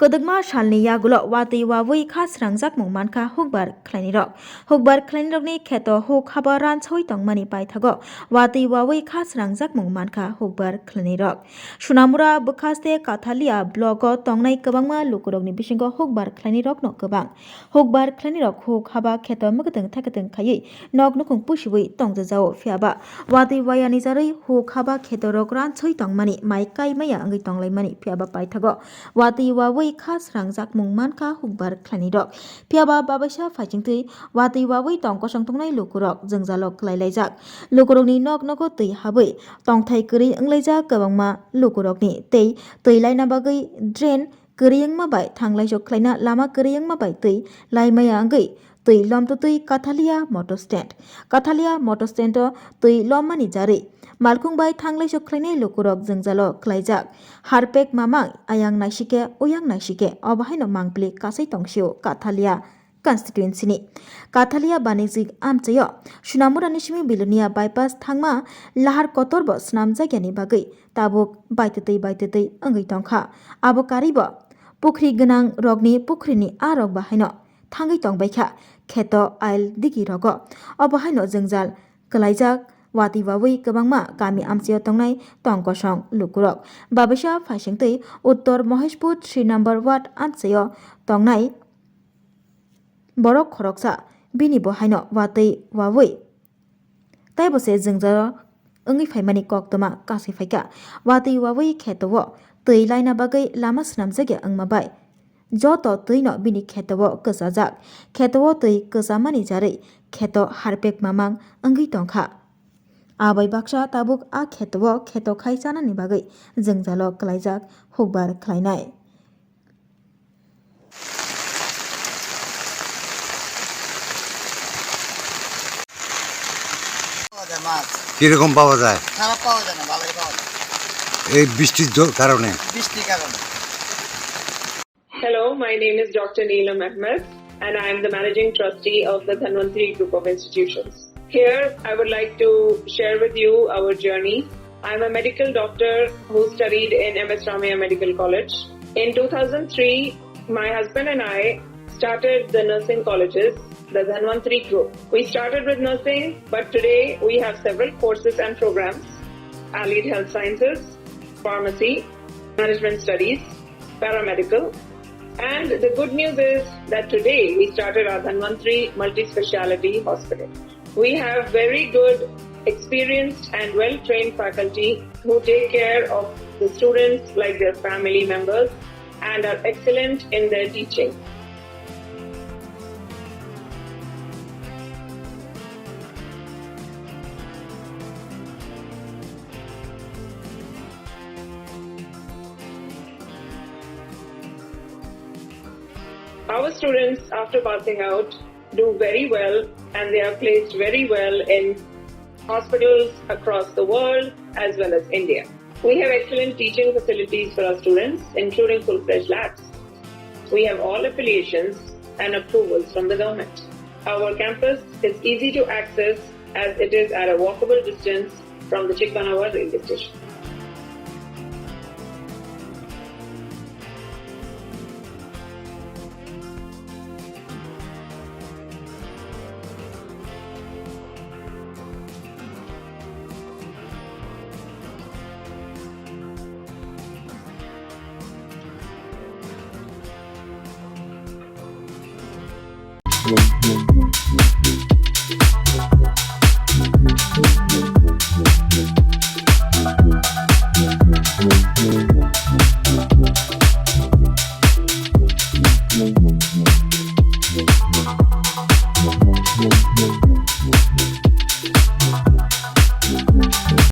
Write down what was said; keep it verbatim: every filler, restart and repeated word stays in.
Kwdwkma salni yagulo watwi wawi kha srangjakmung mankha hukbar khlainirok. Hukbar khlainirokni kheto huk haba ransawi tongmani paithago watwi wawi kha srangjakmung mankha hukbar khlainirok. Sonamura bwkhaste Kathalia blogo tongnai kwbangma lukurokni bisingo hukbar khlainirokno kwbang. Hukbar khlainirok huk haba kheto mwkatwng thakatwng khaiwi nok nukhung pusiwi tongjajao, phiyaba watwi wayani jarwi huk haba khetorok ransawi tongmani mai kai maya wngwi tonglaimani, phiyaba paithago watwi wawi kha srangjakmung mankha hukbar khlainirok. Phiyaba babaisa phaichingtwi watwi wawi tong kosong tongnai lukurok jwngjalo kwlailaijak. Lukurokni nok nogo twi habwi tongthai kwrwi wnglaijak kwbangma lukurokni tei twi laina bagwi drain kwrwi wngma bai thanglaiso khlaina lama kwrwi wngma bai twi laimaya wngwi twi lomtwtwi Kathalia motor stand. Kathalia motor stand o twi lommani jarwi malkhung bai thanglaiso khlainai lukurok jwngjalo kwlaijak. Harpek mamang ayang naisike uyang naisike obo haino mangpili kasai tongsio Kathalia constituency ni. Kathalia banijik amchaio Sonamurani simi Bilonia bypass thangma lahar kotorbo swnamjakyani bagwi tabuk baitwtwi baitwtwi wngwi tongkha. Abo karwibo pukhri gwnang rokni pukhrini a rok bahaino thangwi tongbaikha kheto ail digi rogo. Obo haino jwngjal kwlaijak watwi wawi kwbangma kami amchaio tongnai tong kosong lukurok. Babaisa phaisingtwi Uttor Moheshpur three number ward amchaio tongnai borok khoroksa bini bo haino watwi wawi taibo se jwngjal wngwi phaimani koktwma kasui phaikha. Watwi wawi kheto o twi laina bagwi lama swnamjakya wngma bai joto twino bini kheto o kwchajak. Kheto o twi kwchamani jarwi kheto harpek mamang wngwi tongkha. Abai baksa tabuk a kheto o kheto khai chanani bagwi jwngjalo kwlaijak hukbar khlainai. পাওয়া যায় মাছ। কিরকম পাওয়া যায়? খারাপ পাওয়া যায় না, ভালোই পাওয়া যায়। এই বৃষ্টির জল কারণে। বৃষ্টির কারণে। Hello, my name is Doctor Neelam Ahmed, and I am the Managing Trustee of the Dhanvantri Group of Institutions. Here, I would like to share with you our journey. I'm a medical doctor who studied in M S Ramaiah Medical College. In two thousand three, my husband and I started the nursing colleges, the Dhanvantri Group. We started with nursing, but today we have several courses and programs: allied health sciences, pharmacy, management studies, paramedical. And the good news is that today we started our Dhanvantri Multi-Speciality Hospital. We have very good, experienced and well-trained faculty who take care of the students like their family members and are excellent in their teaching. Our students, after passing out, do very well, and they are placed very well in hospitals across the world as well as India. We have excellent teaching facilities for our students, including full-fledged labs. We have all affiliations and approvals from the government. Our campus is easy to access as it is at a walkable distance from the Chikmanawa railway station.